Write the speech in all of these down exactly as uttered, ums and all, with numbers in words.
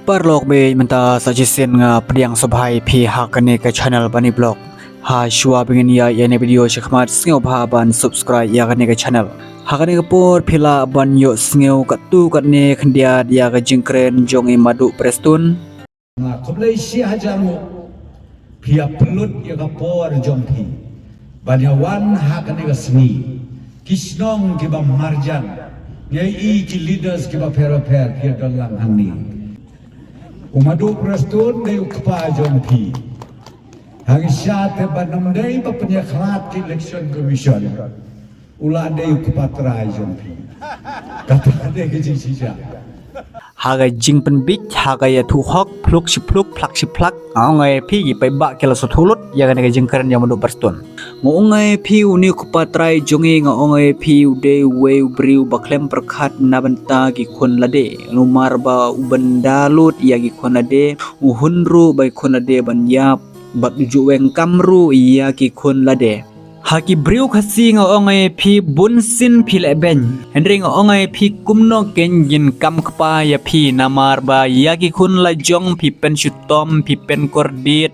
Paralok bad mynta sa shisien nga pdiang sngewbha ïa phi ha kane ka channel Bani Vlog. Ha shuwa ba ngin ïa ïa ne video shakhmat sngewbha ban subscribe ïa kane ka channel. Ha kane ka por phi lah ban ïohsngew katto katne khyndiat ïa ka jingkren jong i Madu Prestone. Nga khublei shi hajar nguh phi ïa pynlut ïa ka por jong phi ban ïa wan ha kane ka sngi. Ki shnong kiba marjan, nga i ki leaders kiba pher pher phi ïa don lang hangne. U Madu Prestone dei u kpa jong phi. Hangne sha te ban ym dei ba pynïakhlad ki election commission. U la dei u kpa trai jong phi. Kata ka dei ka jingshisha. Ha ka jingpynbit ha ka ïathuh hok phluk shi phluk phlak shi phlak. Nga ong ïa phi ki paidbah ki la sngewthuh lut ïa kane ka jingkren jong Madu Prestone. Nga ong ïa phi une u kpa trai jong ngi, nga ong ïa phi u dei uwei u briew ba khlem pyrkhat na bynta ki khun lade. Namar ba u bynda lut ïa ki khun lade, u hun ruh ba ki khun lade ban ïap, bad u ju weng kam ruh ïa ki khun lade. Ha ki briew Khasi nga ong ïa phi bunsien phi leh beiñ. Hynrei nga ong ïa phi kumno kein ngin kam kpa ïa phi namar ba ïa ki khun la jong phi pynshitom, phi pynkordit,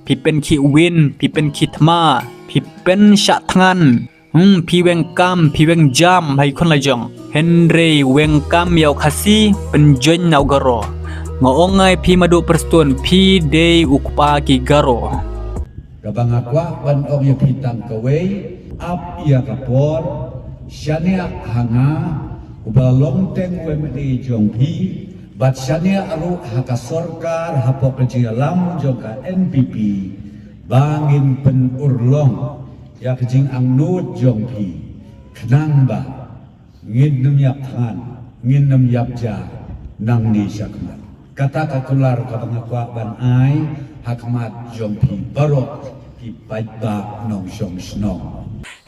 phi pynkhih win, phi pynkhih thma, phi pynshah thngan. Hmm, phi weng kam, phi weng jam ha ki khun la jong. Hynrei weng kam ïa u Khasi pynjoin na u Garo. Nga ong ïa phi Madu Prestone phi dei u kpa ki Garo. Kaba nga kwah ban ong ïa phi tang kawei, ap ïa ka por, shaniah ha nga, uba long teng u M L A jong phi, bad shaniah ruh ha ka sorkar hapoh ka jingïalam jong ka N P P, ba ngin pynurlong ïa ka jingangnud jong phi, khnang ba ngin nym ïap thngan, ngin nym ïap ja, nangne shakhmat. Kata ka kular kaba nga kwah ban ai ha khmat jong phi baroh ki paidbah nongshong shnong.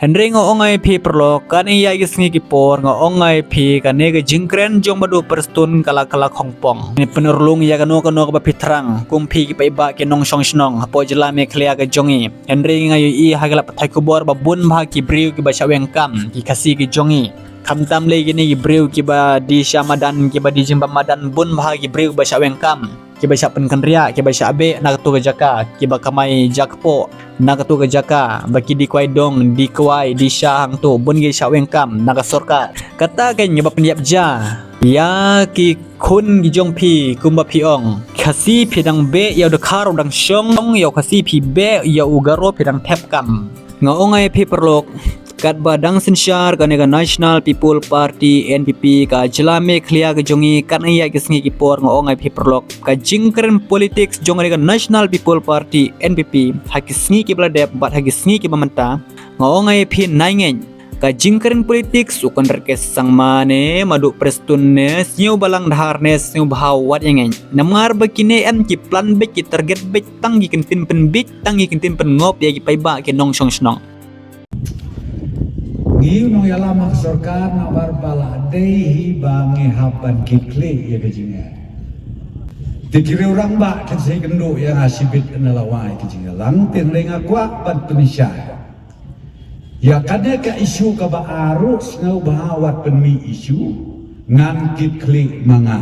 Hynrei nga ong ïa phi paralok, katne ïa ki sngi ki por nga ong ïa phi kane ka jingkren jong Madu Prestone ka la ka la khongpong. Ngi pynurlong ïa kano kano kaba phi thrang, kum phi ki paidbah ki nongshong shnong hapoh jylla Meghalaya ka jong ngi. Hynrei nga ïohi ha ki lad pathai khubor ba bun bha ki briew kiba shah weng kam, ki Khasi ki jong ngi. Khamtam lei kine ki briew kiba die sha madan, kiba die jingbam madan, bun bha ki briew ba shah weng kam, kiba shah pynkynriah, kiba shah beh na kato ka jaka, kiba kamai jakpoh na kato ka jaka, ba ki die kwai dong, die kwai, die sha hangto, bun ki shah weng kam na ka sorkar. Kata kein kaba pynïap ja ïa ki khun ki jong phi, kumba phi ong. Khasi phi dang beh ïa u Dkhar u dang shong, ïa u Khasi phi beh ïa u Garo phi dang thep kam. Nga ong ïa phi paralok, katba dang synshar kane ka National People Party, N P P, ka jylla Meghalaya ka jong ngi, katne ïa ki sngi ki por nga ong ïa phi paralok, ka jingkren politics jong kane ka National People Party, N P P, ha ki sngi kiba la dep bad ha ki sngi kiba mynta, nga ong ïa phi nai ngeit. Ka jingkren politics u Conrad K Sangma ne Madu Prestone ne Sniawbhalang Dhar ne Sniawbhalang wat ïa ngeit. Namar ba kine em ki plan beit, ki target beit, tang ki kyntien pynbeit, tang ki kyntien pynngop ïa ki paidbah ki nongshong shnong. Ngi u nongïalam ha ka sorkar namar ba la dei hi ba ngi hap ban kit khlieh ïa ka jingeh. Te ki riew rangbah kin sa ïakynduh ïa nga shibit na la wai ka jingïalang, te hynrei nga kwah ban pynshai. Ïa kane ka issue kaba ar ruh Sniawbhalang wat pynmih issue, ngan kit khlieh ma nga.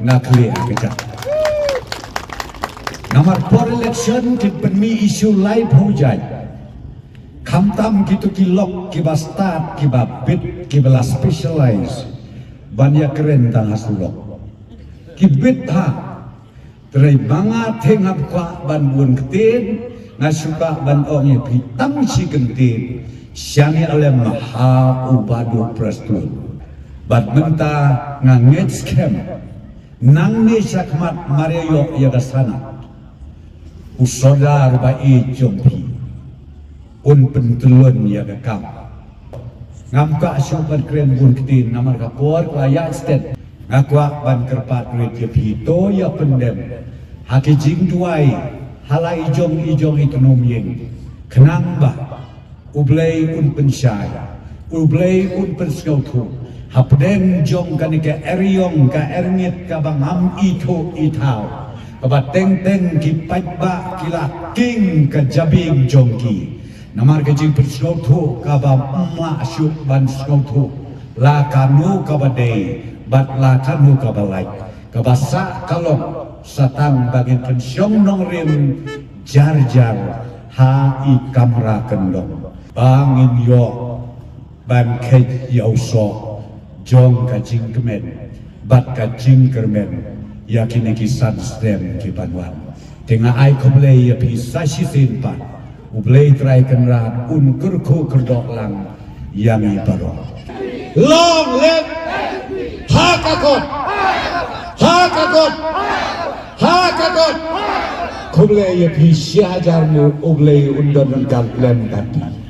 Nga khlieh ha ka jaka. Namar por election kin pynmih issue laiphew jait. Khamtam kito ki lok kiba stad, kiba bit, kiba la specialize ban ïakren tang ha surok. Ki bit ha. Te hynrei ma nga te ngam kwah ban bun ktien, nga shu kwah ban ong ïa phi tang shi kyntien, shaniah lem ha u Madu Prestone. Bad mynta nga ngeit skhem, nangne shakhmat mar ïa ïoh ïa ka Senate, u Sordar ba ïeit jong phi un pyntyllun ïa ka kam. Ngam kwah shuh ban kren bun ktien namar ka por ka la ïaid stet. Nga kwah ban kyrpad rit ïa phi to ïa pyndem ha ki jingduwai ha la i jong i jong i tnum ïing, khnang ba U Blei un pynshai, U Blei un pynsngewthuh hapdeng jong kane ka eriong ka erngit kaba ngam ithuh ithaw, kaba teng teng ki paidbah ki la king ka jabieng jong ki. Namar ka jingpynsngewthuh kaba ym lah shuh ban sngewthuh la kano kaba dei bad la kano kaba lait. Kaba sah ka long sa tang ba ngin pynshong nongrim jar jar ha i kamra kyndong ba ngin ïoh ban kheit ïa u soh jong ka jingkmen bad ka jingkyrmen ïa kine ki san snem ki ban wan. Te nga ai khublei ïa phi sa shisien pat. U Blei Trai Kynrad un kyrkhu kyrdoh lang ïa ngi baroh. Long live! Ha ka kot! Ha ka kot! Ha ka kot! Khublei ïa phi shi hajar nguh, U Blei un don ryngkat lem bad phi.